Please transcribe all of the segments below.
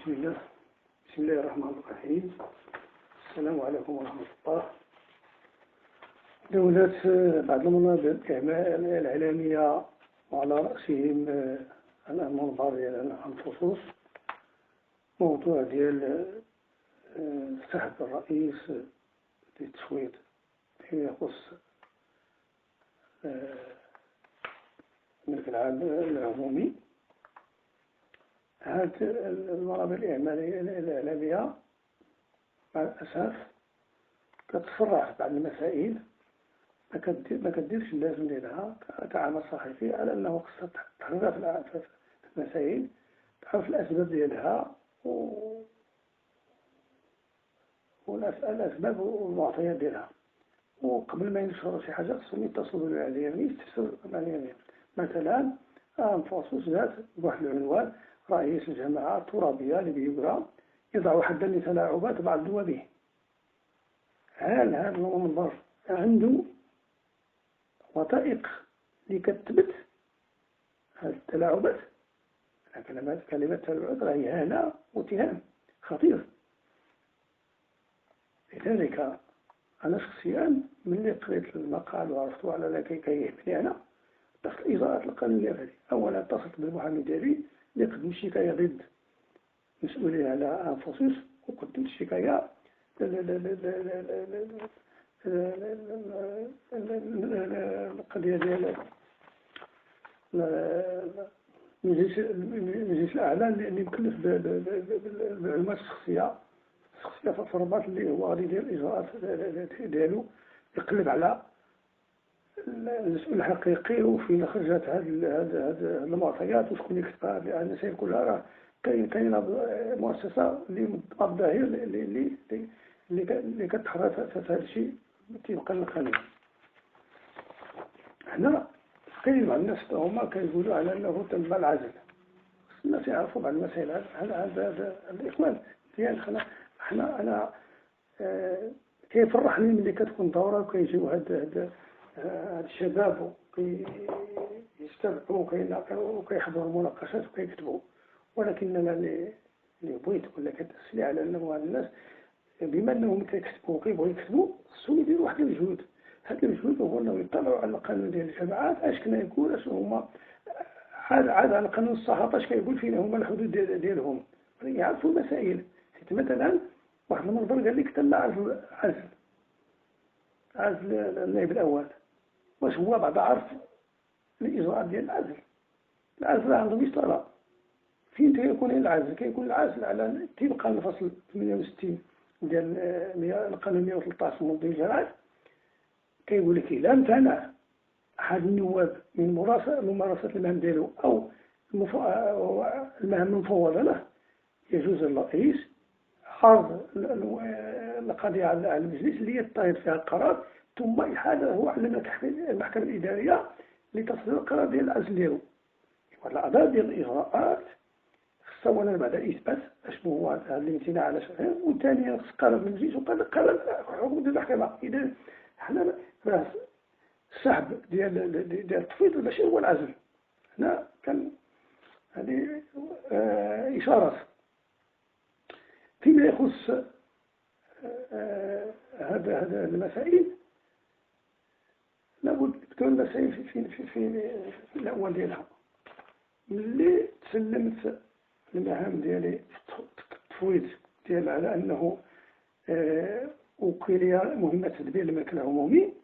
بسم الله. بسم الله الرحمن الرحيم. السلام عليكم ورحمة الله. دولة بعض المنابر الإعلامية وعلى رأسهم المنبر ديال الخصوص موضوع ديال سحب الرئيس للتصويت فيما يخص الملك العام العمومي. هذه المنابر الإعلامية مع الأسف كتصرح بعض المسائل ما كديرش اللازم ديالها كعمل صحفي، على أنه خصها تحرر في المسائل، تعرف الأسباب ديالها والأسباب والمعطيات ديالها، وقبل ما ينشروا شي حاجة خصهم يتصلوا بالإعلاميين يستفسروا بالإعلاميين. مثلا أنفوسوس جات بواحد العنوان: رئيس الجماعة الترابية لبيبرا يضع حدا لتلاعبات بعض نوابه. هل هذا المنبر عنده وثائق اللي كتثبت هذه التلاعبات؟ كلمة تلاعبات راهي إهانة واتهام خطير. لذلك أنا شخصيا ملي قريت المقال وعرفت على كيهمني أنا اتخذت الإجراءات القانونية هذه. أولا اتصلت بالمحامي ديالي اللي قدم شكاية ضد مسؤولين على أنفوسيس، وقدمت شكاية القضية ديال المجلس الأعلى اللي مكلف بالمعلومات الشخصية في الرباط، اللي هو غادي يدير الإجراءات ديالو يقلب على المسؤول الحقيقي وفين خرجت هاد المعطيات وشكون اللي كتبها، لأن المسائل كلها راه كاينة مؤسسة اللي الظاهر اللي كتحرر في هذا الشيء تيبقى للقانون. حنا كاين بعض الناس هما كيقولوا على أنه تم العزل، خص الناس يعرفوا بعض المسائل. هذا الإخوان ديال حنا أنا كيفرحني ملي كتكون دورة وكيجيو هاد الشباب وكيستمعوا وكيحضروا المناقشات وكيكتبوا، ولكن أنا اللي بغيت ولا كتأسلي على أنه هاد الناس بما أنهم كيكتبوا وكيبغيو يكتبوا خصهم يديروا واحد المجهود. هذا المجهود هو أنه يطلعوا على القانون ديال الجماعات اش كنا يقول، اش هما عاد على قانون الصحافة اش كيقول، فين هما الحدود ديالهم، يعرفوا المسائل. حيت مثلا واحد المنظر قال لك تم عزل النائب الأول، واش هو بعد عرف الإجراءات ديال العزل؟ العزل عنده مسطرة. فين كيكون العزل؟ كيكون العزل على تبقى الفصل 68 ديال القانون 113 منظم الجماعات، كيقول لك إلا امتنع أحد النواب من ممارسة المهام ديالو أو المهام المفوضة له، يجوز للرئيس عرض القضية على المجلس اللي يتخذ فيها القرار، ثم إحالته على المحكمة الإدارية لتصدير القرار ديال العزل ديالو. الأعداد ديال الإجراءات خصها أولا بعد إثبات أشنو هو هذا الامتناع على شيء، وثانيا خص قرار المجلس وقرار حكم ديال المحكمة. إذا حنا راه السحب ديال التفويض ماشي هو العزل. هنا كان هذه إشارات فيما يخص هذا المسائل. لابد تكون المسائل في في في في الأول ديالها. ملي تسلمت المهام ديالي التفويض ديال على أنه وكيل مهمة تدبير الملك العمومي،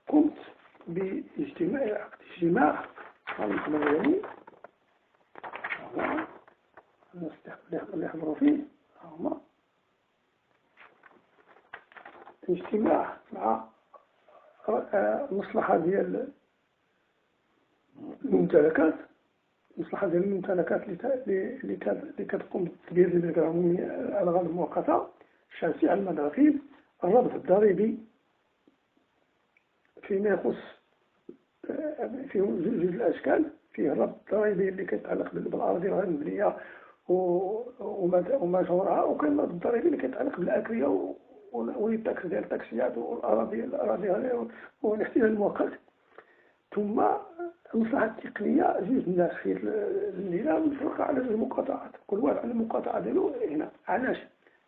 قمت باجتماع عقد اجتماع مع المحضر ديالي، الناس اللي حضروا فيه هما اجتماع مع المصلحة ديال الممتلكات، المصلحة ديال الممتلكات اللي كتقوم بالتدبير ديال الملك العمومي على غرض المؤقتة، الشاسع المداخيل، الربط الضريبي فيما يخص فيه جوج الأشكال، فيه الربط الضريبي اللي كيتعلق بالأراضي غير المبنية وما جورها، وكاين الربط الضريبي اللي كيتعلق بالأكرية والتاكس ديال التاكسيات والأراضي والاحتلال المؤقت. ثم المصلحة التقنية جوج الناس، حيت المدينة مفرقة على جوج مقاطعات، كل واحد عنده المقاطعة ديالو هنا. علاش؟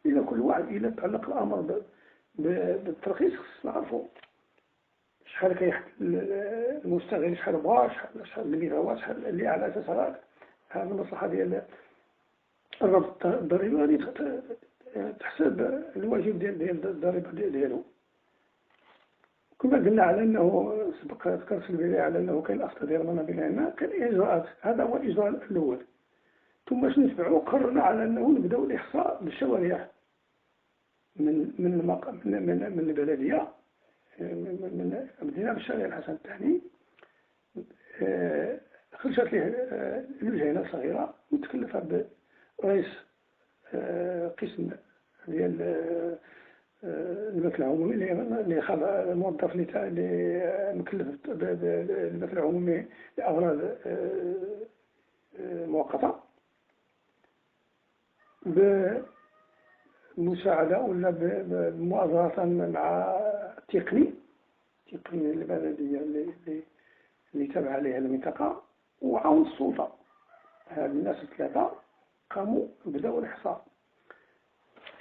إلا كل واحد إلا تعلق الأمر بالترخيص خصنا نعرفو شحال كيحط المستغل، شحال بغا، شحال الميغاوات، شحال اللي على أساس هذه المصلحة ديال الربط الضريبي غادي تحسب الواجب ديال الضريبة ديالو. كما قلنا على أنه سبق ذكرت في البداية على أنه كاين الأخطاء ديال المنابر العامة، كاين إجراءات، هذا هو الإجراء الأول. ثم شنو نتبعو؟ قررنا على أنه نبداو الإحصاء بالشوارع من من من من البلدية، من بدينا بالشارع الحسن الثاني، خرجت ليه لجنة صغيرة متكلفة برئيس قسم ديال الملك العمومي اللي خاض الموظف اللي مكلف بالملك العمومي لأغراض مؤقتة، بمساعدة ولا بمؤازرة مع التقني البلدية اللي تابعة لها المنطقة وعاون السلطة. هاد الناس الثلاثة قاموا بداو الإحصاء.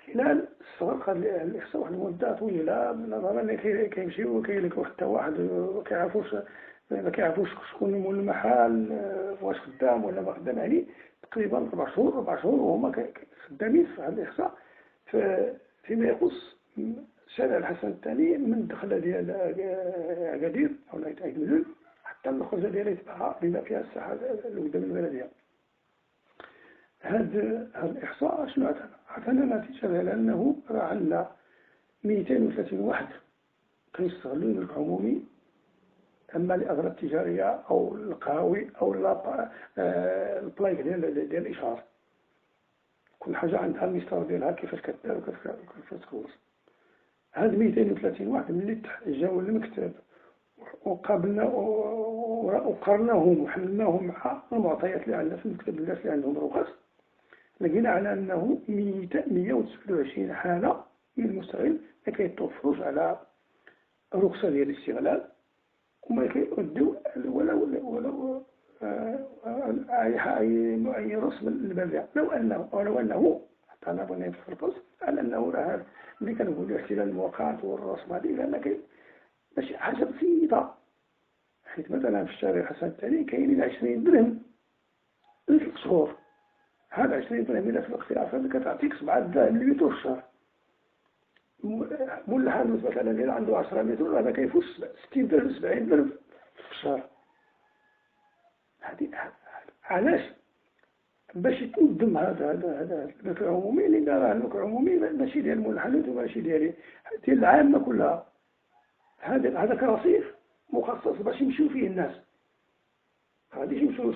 خلال استغرق هذا الإحصاء واحد المدة طويلة، نظرا اللي كيمشيو كيلقاو حتى واحد ما كيعرفوش شكون مول المحل، واش خدام ولا ما خدام. يعني تقريبا 4 شهور وهما خدامين في هذا الإحصاء فيما يخص شارع الحسن الثاني من الدخلة ديال أكادير أو آيت ملول حتى الخرجة ديال يتبعها بما فيها الساحة اللي قدام البلدية. هذا الإحصاء شنو عطانا؟ عطانا نتيجة على أنه راه عندنا 230 واحد كيستغلوا الملك العمومي، أما لأغراض تجارية أو القهاوي أو البلايك ديال الإشهار. كل حاجة عندها المسطرة ديالها كيفاش كدار وكيفاش تخلص. هاد 230 واحد ملي جاو للمكتب وقابلنا وقرناهم وحللناهم مع المعطيات اللي عندنا في المكتب، الناس اللي عندهم رخص، لقينا على أنه 129 حالة من المستغل ما كيتوفروش على رخصة ديال الاستغلال وما كيؤديو ولا ولا أي رسم للبلدية. لو أنه حتى أنا بغينا في الفصل على أنه راه ملي كنقولوا احتلال المواقعات والرسم هذه لأن كاين ماشي حاجة بسيطة، حيت مثلا في الشارع الحسن الثاني كاينين 20 درهم لثلاث شهور. هاد 20 درهم إلا في الاختلاف هذا كتعطيك 7 دراهم للمتر في الشهر. مول الحانوت مثلا إلا عنده 10 متر هذا كيفوت 60 درهم 70 درهم في الشهر. هادي علاش؟ باش يتنظم هذا الملك العمومي، لأن راه الملك العمومي ماشي ديال مول الحانوت وماشي ديال العامة كلها. هذا كرصيف مخصص باش يمشيو فيه الناس، ما غاديش يمشيو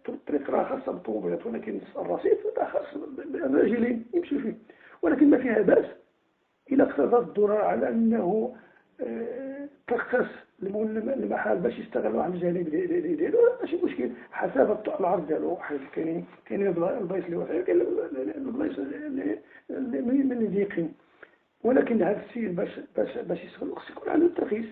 الطريق راه خاصة بالطوموبيلات، ولكن الرصيف راه خاص بالراجلين يمشيو فيه. ولكن ما فيها باس إلا اقتضت الضرورة على أنه ترخص المحل باش يستغل واحد الجانب ديالو، ماشي مشكل حسب العرض ديالو، حيت كاينين البلايص اللي واقعين، كاين البلايص اللي من ضيقين. ولكن هذا السيد باش يستغل خص يكون عنده الترخيص،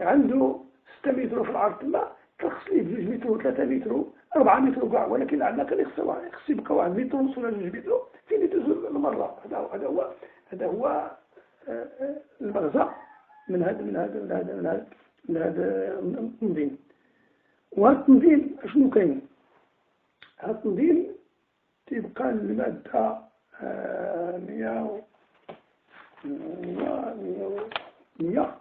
عنده 6 متر في العرض تما ترخص ليه 2 متر 3 متر 4 متر كاع، ولكن على الاقل خص يبقى 1 متر ونص ولا 2 متر فين يدوز المرة. هذا هو المغزى من هذا من هذا من هذا من هذا من هذا التنظيم. وهذا التنظيم شنو كاين؟ هذا التنظيم تيبقى المادة 100 100 100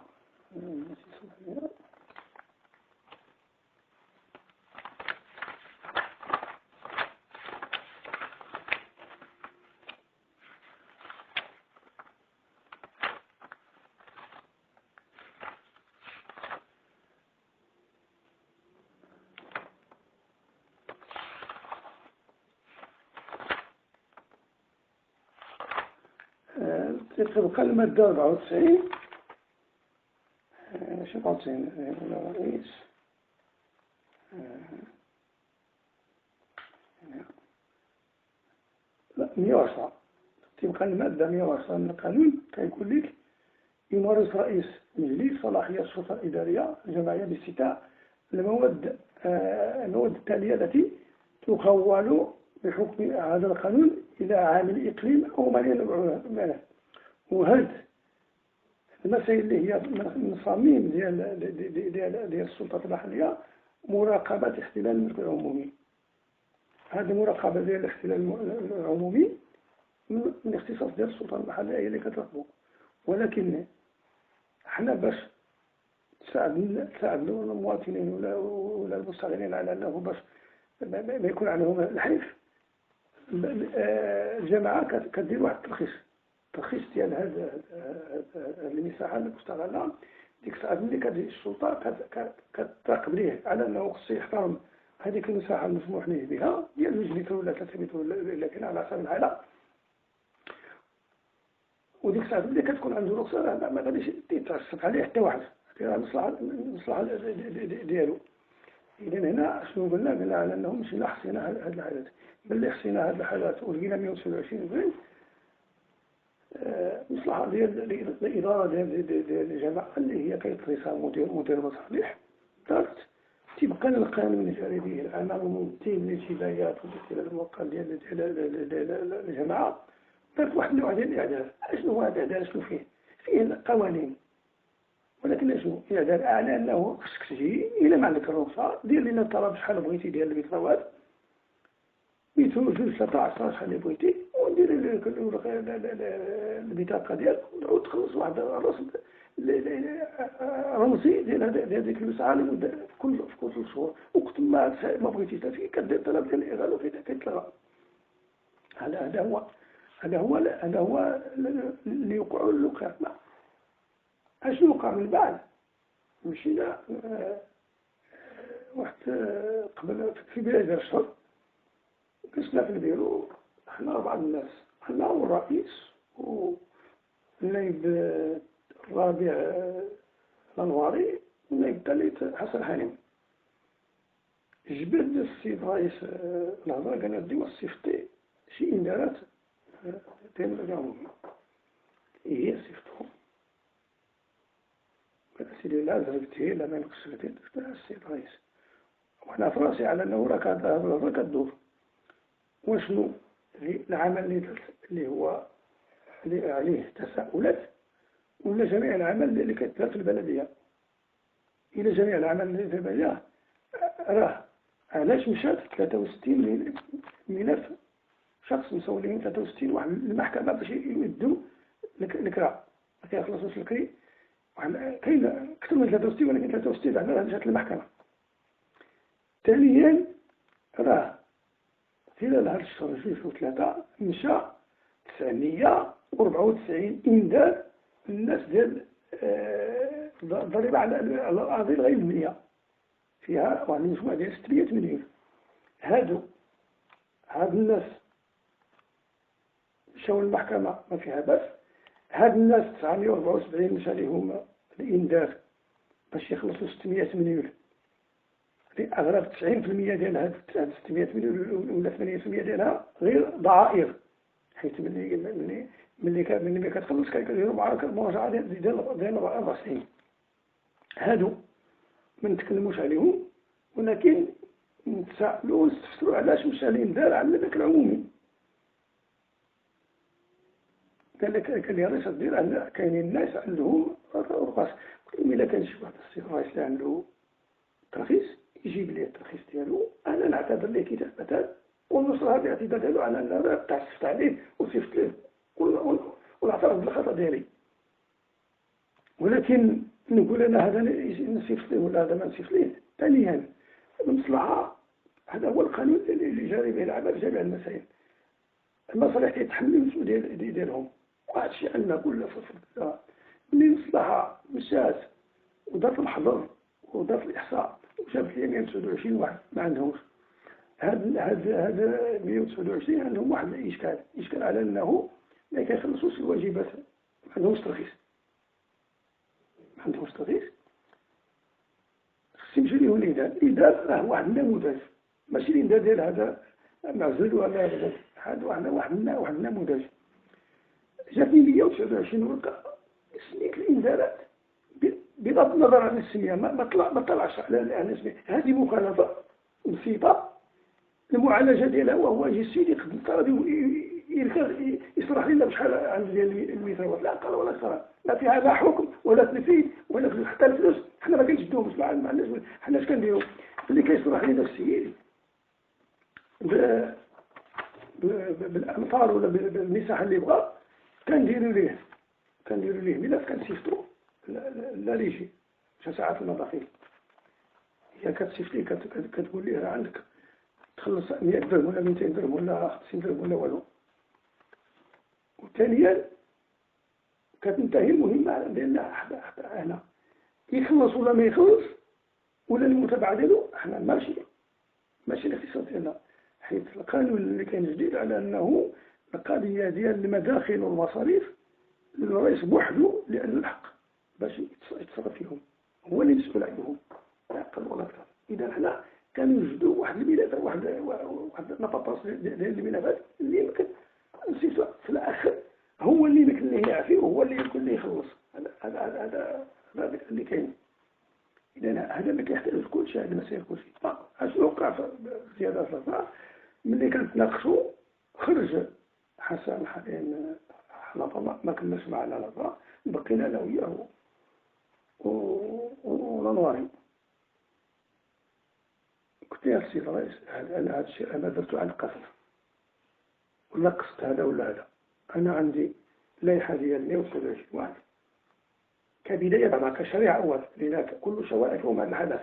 تبقى المادة 94 ماشي 94 ولا رئيس لا 110. تبقى المادة 110 من القانون كيقول لك يمارس رئيس مجلس صلاحية السلطة الإدارية الجماعية باستثناء المواد المواد التالية التي تخول بحكم هذا القانون إلى عامل إقليم أو ما ينبع. وهاد المسائل اللي هي من صميم ديال ديال ديال السلطات المحلية مراقبة احتلال الملك العمومي. هذه المراقبة ديال الاحتلال العمومي من اختصاص ديال السلطة المحلية هي اللي كتراقبو، ولكن حنا باش تساعد المواطنين ولا المستغلين على انه باش ما يكون عندهم الحيف، الجماعة كدير واحد الترخيص، الترخيص ديال هاد المساحة المستغلة. ديك الساعة ملي كتجي السلطة كتراقب ليه على أنه خصو يحترم هذيك المساحة المسموح ليه بها ديال 2 متر ولا 3 متر ولا كاين على حسب الحالة. وديك الساعة ملي كتكون عنده رخصة راه ما غاديش يتعصب عليه حتى واحد، هذه راه المصلحة ديالو. إذا هنا شنو قلنا؟ قلنا على أنه مشينا حصينا هاد الحالات، ملي حصينا هاد الحالات ولقينا 129 فين المصلحة ديال الإدارة ديال الجماعة اللي هي كيترسها مدير المصالح دارت طبقا للقانون الجاري به العمل المنظم للجبايات والاحتلال الموقع ديال الجماعة، دارت واحد النوع ديال الإعداد. شنو هو هذا الإعداد؟ شنو فيه؟ فيه القوانين، ولكن شنو الإعداد؟ أعلى أنه خصك تجي إلا ما عندك الرخصة دير لنا الطلب شحال بغيتي ديال المتروات، مترو 2 3 10 شحال اللي بغيتي، وندير البطاقة ديالك وتعاود تخلص واحد الرسم رمزي ديال هذيك المساحة لمدة في كل 3 شهور، وقت ما بغيتيش تمشي كدير طلب ديال الإغلاق وكيتلغى. هذا هو اللي وقعوا اللي وقع. اشنو وقع من بعد؟ مشينا واحد قبل في بداية الشهر جلسنا في البيرو حنا 4 الناس، حنا والرئيس والنائب الرابع الأنواري والنائب الثالث حسن حليم. جبد السيد رئيس الهضرة قال لنا ديما صيفطي شي إنذارات ديال العمومية. هي صيفطهم. قال سيدي لا زربتي لا ما نقصرتي. قلت له السيد الرئيس وحنا في راسي على أنه راه الهضرة كدور. وشنو العمل اللي درت اللي هو اللي عليه تساؤلات ولا جميع العمل اللي كيدار في البلدية؟ إلى جميع العمل اللي في البلدية راه علاش مشات 63 ملف شخص مسولين 63 واحد المحكمة باش يدوا الكرا ما كيخلصوش الكري. كاين أكثر من 63 ولكن 63 زعما مشات للمحكمة. ثانيا راه خلال هاد الشهر 2 و3 مشى 994 إنذار الناس ديال الضريبة على الأراضي الغير مبنية فيها واحد المجموعة ديال 600 مليون. هاد الناس مشاو للمحكمة ما فيها باس. هاد الناس 974 مشى لهم الإنذار باش يخلصوا 600 مليون. أغلب 90% ديال هاد 600 مليون ولا 80% ديالها غير ضعائر، حيت ملي ملي ملي كتخلص كيديروا معاك المراجعة ديال 4 سنين. هادو ما نتكلموش عليهم، ولكن نتسائلوا ونستفسروا علاش مشى الإنذار على الملك العمومي. قال لك قال لي رئيس الدير كاينين الناس عندهم رخص. قلت لهم إلا كان شي واحد السيد الرئيس اللي عنده ترخيص يجيب لي الترخيص ديالو، انا نعتذر ليه كتابة ونوصل هذا الاعتذار ديالو على ان تعسفت عليه وصيفط ليه ونعترف بالخطا ديالي. ولكن نقول انا هذا نصيفط ليه ولا هذا ما نصيفط ليه. ثانيا المصلحة، هذا هو القانون اللي جاري به العمل في جميع المسائل. المصالح كيتحملوا المسؤولية ديالهم، وهذا الشيء عندنا كله في ملي المصلحة مشات ودارت المحضر ودارت الاحصاء وشافت لي 129 واحد ما عندهمش هاد 129 عندهم واحد الاشكال، اشكال على انه ما كيخلصوش الواجبات، ما عندهمش ترخيص، ما عندهمش ترخيص. خص يمشي ليهم الإنذار. الإنذار راه واحد النموذج، ماشي الإنذار ديال هذا معزول ولا هذا، هذا واحد النموذج. جاتني 129 ورقة سنيت الإنذارات بغض النظر عن السمية، ما طلعش على السمية. هذه مخالفة بسيطة المعالجة ديالها، وهو يجي السيد يقدم الطلب يصرح لنا بشحال عند ديال الميثاقات، لا أقل ولا أكثر، لا فيها لا حكم ولا تنفيذ ولا حتى الفلوس حنا ما كنشدوهمش. ما عندناش حنا اش كنديرو؟ اللي كيصرح لنا السيد بالأمطار ولا بالمساحة اللي بغا كنديرو ليه ملف، كنصيفطو la régie ساعات المداخيل، هي كتصيفط ليه كتقول ليه راه عندك تخلص 100 درهم ولا 200 درهم ولا 50 درهم ولا والو. وثانيا كتنتهي المهمة ديالنا هنا، يخلص ولا ما يخلص ولا المتابعة ديالو حنا ماشي الاختصاص ديالنا، حيت القانون اللي كاين جديد على أنه القضية ديال المداخل والمصاريف للرئيس بوحدو، لأنه الحق باش يتصرف فيهم، هو اللي مسؤول عليهم لا أقل ولا أكثر. إذا حنا كنوجدوا واحد الملف، واحد نفطرس ديال الملفات اللي يمكن نسيتو في الآخر هو اللي يمكن ليه يعفي وهو اللي يمكن ليه يخلص. هذا اللي كاين. إذا هذا ما كيحتاج كلشي، هذا المسائل كلشي. أشنو وقع في زيادة الأسعار؟ ملي كنتناقشوا خرج حسن حاليا حنا ما كملش معنا الهضرة، بقينا أنا وياه ولانواري. قلت يا سيدي الرئيس أنا هذا الشيء أنا درته عن قصد ولا قصد هذا ولا هذا، أنا عندي لائحة ديال 129 واحد كبداية بعد كشريعة أول، لأن كل شوائع فيهم هذا الحدث.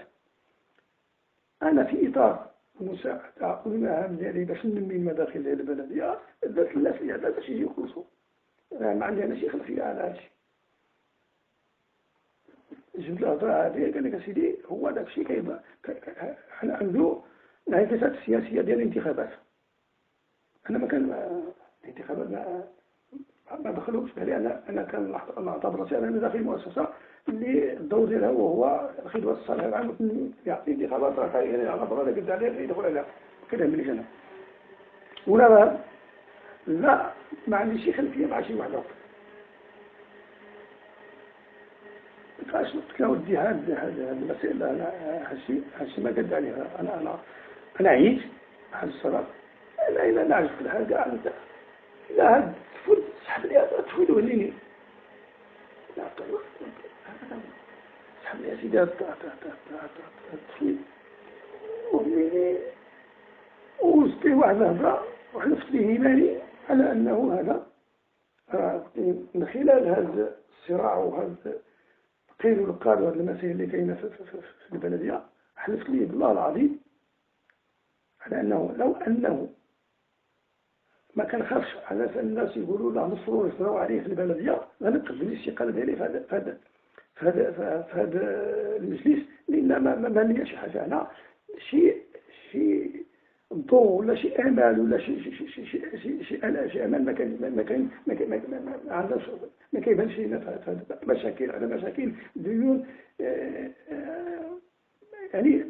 أنا في إطار المساعدة والمهام ديالي باش ننمي المداخل ديال البلدية درت الناس اللي عندها باش يجيو يخلصوا، ما عندي أنا شي خلفية على هذا الشيء. جبت الهضرة هذه قال لك أسيدي هو داك الشيء كيبقى حنا عنده الانعكاسات السياسية ديال الانتخابات. أنا ما كان الانتخابات ما دخلوش بالي، أنا كنعتبر راسي أنا داخل المؤسسة اللي الدور ديالها وهو الخدمة الصالحة العامة، يعطي انتخابات راه يعني على برا قد عليه يدخل عليها كذا ملي أنا ولا لا ما عندي شي خلفية مع شي واحد آخر. فاش قلت له ودي هاد المسائل أنا هادشي ما قد عليها، أنا عييت بحال الصراحة، أنا إلا أنا عجبت الحال كاع إلا هاد تفوت سحب لي تفوت وهنيني، لا سحب لي سيدي التفويت وهنيني، وزدت ليه واحد الهضرة وحلفت ليه إيماني على أنه هذا من خلال هذا الصراع وهذا قيل والقال وهذه المسائل اللي كاينة في البلدية، حلفت لي بالله العظيم على أنه لو أنه ما كنخافش على الناس يقولوا لا نصروا ويصروا عليه في البلدية، غنقبل الاستقالة ديالي في هذا المجلس، لأن ما ليا شي حاجة أنا شي ضوء ولا شي امل ولا شي شي شي شي شي شي, شي امل ما كان ما كان ما كان ما عندناش، ما كيبانش لينا في مشاكل على مشاكل ديون. يعني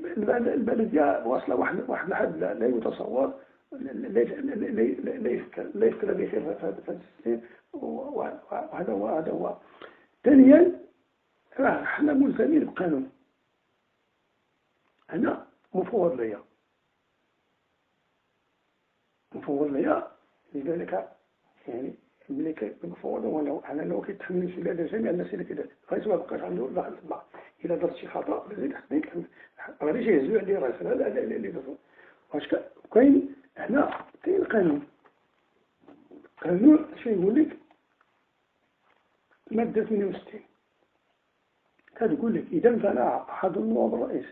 البلدية واصله واحد الحد لا يتصور، لا يفكر بخير في هذا السنين، وهذا هو هذا هو. ثانيا راه حنا ملزمين بقانون، انا مفوض ليا لذلك يعني ملي كيفوض هو على انه كيتحمل المسؤولية جميع الناس اللي كيدير، الرئيس ما بقاش عنده لا الا درت شي خطا غادي يهزو عليه الرئيس. هذا اللي درتو. واش كاين هنا كاين قانون، قانون اش يقول لك؟ المادة 68 كتقول لك اذا امتنع احد النواب الرئيس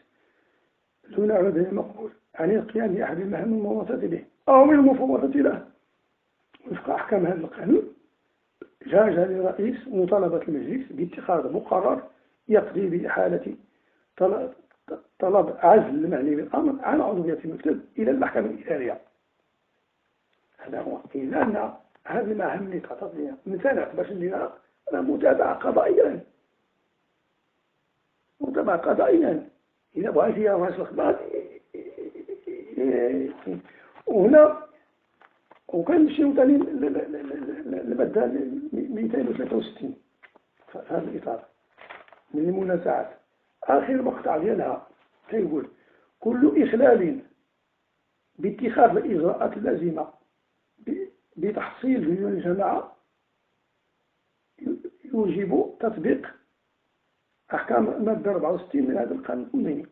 دون عذر مقبول عن القيام بأحد المهام الموصاة به أو من المفوضة له وفق أحكام هذا القانون، جاز للرئيس مطالبة المجلس باتخاذ مقرر يقضي بإحالة طلب عزل المعني بالأمر عن عضوية المكتب إلى المحكمة الإدارية. هذا هو. إلا أن هذه المهام اللي تعطت لنا من سنة باش نديرها متابعة قضائيا، متابعة قضائيا إذا بغيت يا رئيس الأخبار. وهنا وكنمشيو ثاني للمادة 263 في هذا الإطار. من المنازعات. آخر مقطع ديالها كيقول كل إخلال باتخاذ الإجراءات اللازمة بتحصيل ديون الجماعة يوجب تطبيق أحكام المادة 64 من هذا القانون التنظيمي.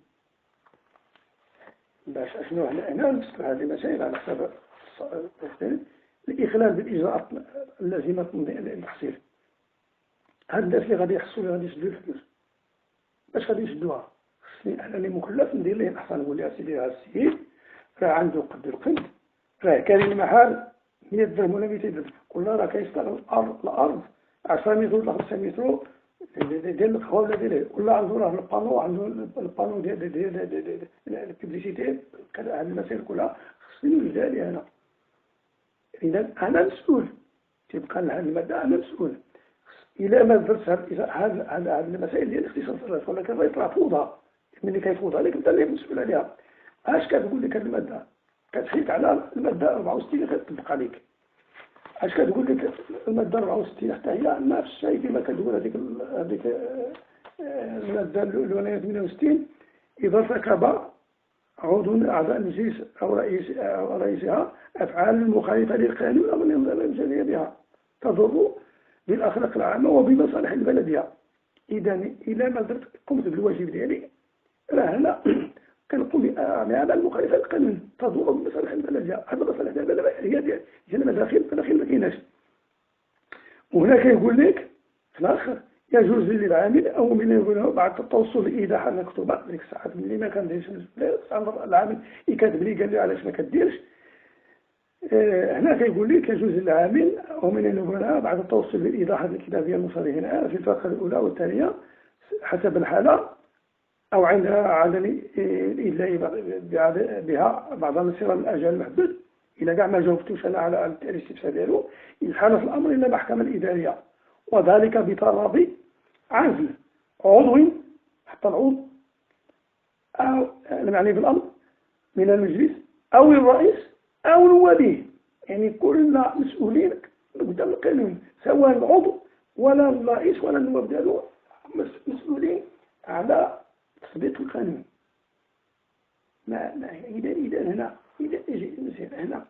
باش أشنو هنا نفسر هذه المسائل على حسب الإخلال بالإجراءات اللازمة للتحصيل. هاد الناس اللي غادي يحصلوا اللي غادي يشدوا الفلوس باش غادي يشدوها، خصني أنا اللي مكلف ندير ليه الأحسن، نقول له سيدي هذا السيد راه عنده قد القد، راه كاين المحل 100 درهم ولا 200 درهم، قلنا راه كيستغل الأرض 10 متر ولا 5 متر ديال القهوة ولا ديال، ولا عنده راه ال panneau، عنده ال panneau ديال ال publicité، كذا. هاد المسائل كلها خصني نوجدها ليه أنا. إذا أنا مسؤول، تيبقى لهاد المادة أنا مسؤول. إلا ما درت هاد المسائل ديال الاختصاص الرئيس، ولكن الرئيس راه فوضى، ملي كيفوض عليك أنت اللي مسؤول عليها. اش كتقول لك هاد المادة؟ كتحيك على المادة 64 اللي كتطبق عليك. اش كتقول لك المادة 64؟ حتى هي نفس الشيء كما كتقول هذيك المادة الأولانية 68، إذا ارتكب عضو من أعضاء المجلس أو رئيسها أفعال مخالفة للقانون أو النظام المجري بها تضر بالأخلاق العامة وبمصالح البلدية. إذا إلا ما درت قمت بالواجب ديالي، راه هنا كنقوم بأعمال مخالفة للقانون تضر بمصالح البلدية. هذه المصالح البلدية هي ديال المداخل ما كايناش. وهنا كيقول لك في الآخر يجوز للعامل أو من يقوله بعد التوصل لإيضاح المكتوبة. ديك الساعات ملي ما كنديرش العامل يكاتب لي قال لي علاش ما كديرش. هنا كيقول لك يجوز للعامل أو من يقولها بعد التوصل للإيضاح الكتابية المصرحين في الفقرة الأولى والثانية حسب الحالة، أو عند عدم الإدلاء بها بعد انصرام الأجل المحدود. إلا كاع ما جاوبتوش أنا على الاستفسار ديالو، إحالة الأمر إلى المحكمة الإدارية، وذلك بطلب عزل عضو حتى العضو أو المعني بالأمر من المجلس أو الرئيس أو نوابه. يعني كلنا مسؤولين قدام القانون، سواء العضو ولا الرئيس ولا النواب ديالو مسؤولين على تطبيق القانون. ما إذا هنا إذا هنا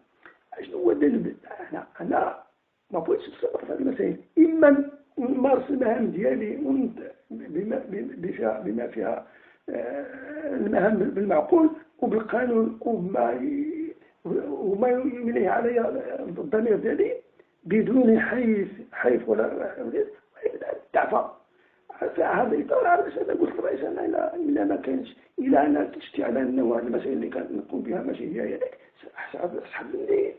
شنو هو الذنب؟ هنا أنا ما بغيتش نتصرف في هذه المسائل، إما نمارس المهام ديالي بما فيها المهام بالمعقول وبالقانون وما يمليه علي الضمير ديالي بدون حيف ولا تعفى. في هذا الإطار علاش أنا قلت للرئيس أنا إلا ما كانش، إلا أنا تشتي على أنه هذه المسائل اللي كنقوم بها ماشي هي هذيك، سحب مني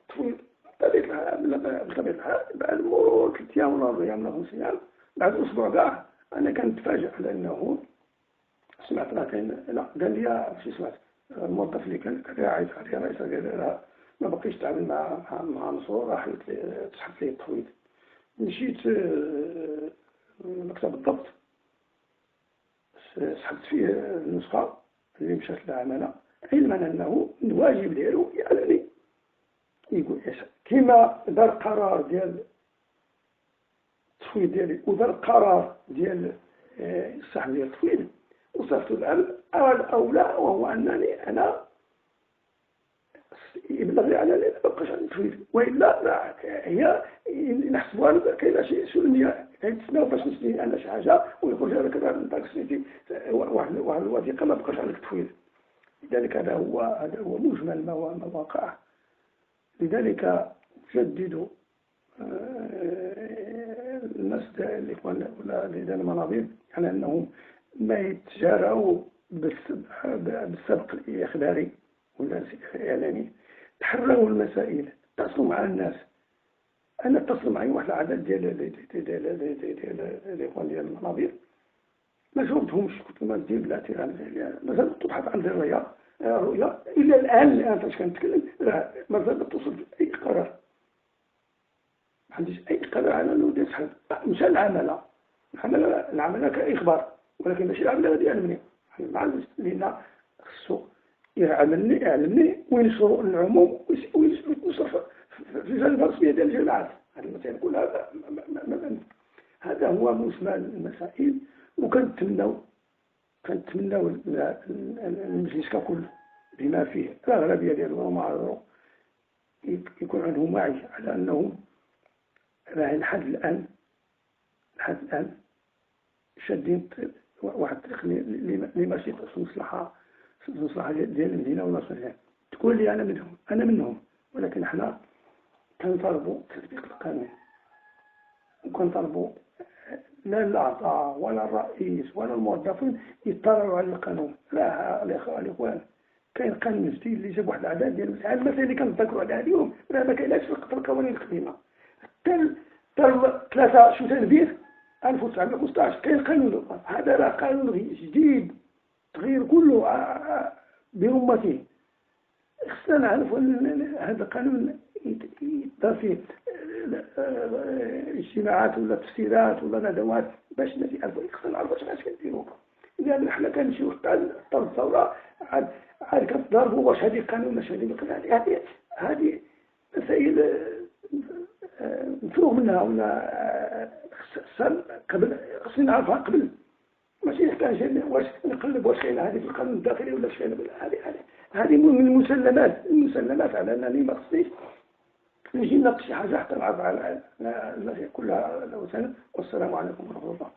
تفويض بطبيعة الحال. بعد مرور 3 أيام ولا 4 أيام ولا 5 أيام، بعد أسبوع كاع أنا كنتفاجأ على أنه سمعت راه كاين، لا قال لي شي سمعت الموظف اللي كان عيط عليا الرئيس قال لي راه ما بقيتش تعامل مع منصور، راه تسحب لي التفويض. مشيت المكتب بالضبط، سحبت فيه النسخة اللي مشات للعمالة، علما أنه الواجب ديالو يعلمني، يقول كما دار قرار ديال التفويض ديالي ودار قرار ديال السحب ديال التفويض وصرفت العمل الأولى، وهو أنني أنا يبلغ لي على ما بقاش عندي التفويض، وإلا هي نحسبوها كاينة شي سنية كيتسناو باش نسني أنا شي حاجة ويخرج هذاك داك سنيتي واحد الوثيقة ما بقاش عندك التفويض. لذلك هذا هو مجمل ما وقع. لذلك جددوا الناس الإخوان ولا المنابر على أنهم ما يتجاراو بالسبق الإخباري ولا الإعلاني، تحرروا المسائل، اتصلوا مع الناس. أنا اتصل معي واحد العدد ديال الإخوان ديال المنابر ما جاوبتهمش، قلت لهم دير بلاتي مازال تبحث عن الرؤية إلى الآن فاش كنتكلم راه مازال ما توصل أي قرار، ما عنديش أي قرار على أنه يسحب. مشى العمالة، العمالة كإخبار، ولكن ماشي العمالة غادي يعلمني، ما عنديش، لأن خصو يعلمني وينشروا للعموم وينشر في الجانب الرسمية ديال الجماعات. هذه المسائل كلها هذا هو مجمل المسائل. وكنتمناو المجلس ككل بما فيه الأغلبية ديالو ومعارضو يكون عندهم وعي على أنهم لحد الآن شادين واحد الطريق اللي ماشي في المصلحة ديال المدينة ولا تقول لي أنا منهم، ولكن حنا كنطالبوا تطبيق القانون، وكنطالبوا لا الأعضاء ولا الرئيس ولا الموظفين يطلعوا على القانون. لا الإخوان، كاين قانون جديد اللي جاب واحد العدد ديال المسائل، المسائل اللي كنتذكروا عليها اليوم راه ما كايناش في القوانين القديمة. حتى 3 شتنبر 1915 كاين قانون، هذا راه قانون جديد تغير كله برمته. خصنا نعرفوا هذا القانون يدار فيه اجتماعات ولا تفسيرات ولا ندوات باش الناس يعرفوا. خصنا نعرفوا اش كنديروا، لان حنا كنمشيو حتى الثورة عاد كنتضاربوا واش هذه قانون واش هذه قانون. هذه مسائل مفروغ منها، ولا خصنا قبل، خصني نعرفها قبل، ماشي نحتاج واش نقلب واش كاينه هذه في القانون الداخلي ولا كاينه. هذه من المسلمات على انني ما خصنيش نجي نناقش شي حاجة حتى نعرف على المسائل كلها. والسلام عليكم ورحمة الله.